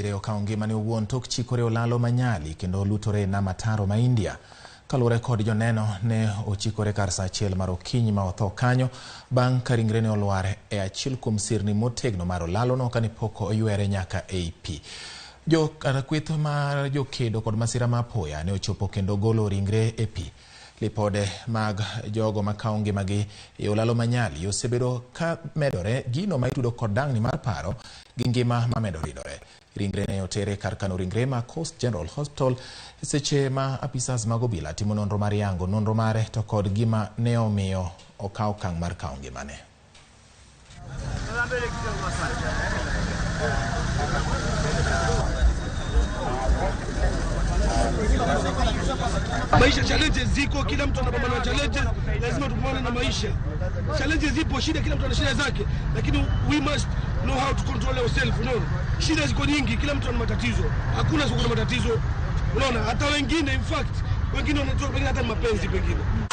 Diere okawo ngimane owuon tok chikore olalo manyali kendo lutore e nam ataro ma India. Kaluwore kod joneno, ne ochikore kar saa achiel mar okinyi ma otho kanyo bang' ka ringrene olwar e achiel kuom sirni motegno mar olalono kane pok oywere nyaka ei pi. Jo kata kweth mar jokedo kod masira ma apoya ne ochopo kendo golo ringre e pi. Lipode mag jogo makawo ngimagi e olalo manyali osebedo ka medore, gino ma itudo kod dang'ni mar paro gi ngima mamedo ridore. Ringre ne otere kar kano ringre ma Coast General Hospital seche ma apisas mag obila timo nonro mar yango nonro mare to kod gima ne omiyo okawo okang' mar kawo ngimane. Maisha challenges ziko, kila mtu anapambana na challenges, lazima tupambane na maisha. Challenges zipo, shida, kila mtu ana shida zake, lakini we must know how to control ourselves, unaona. Shida ziko nyingi, kila mtu ana matatizo, hakuna siku kuna matatizo, unaona. Hata wengine, in fact, wengine wanatoa pengine hata ni mapenzi pengine.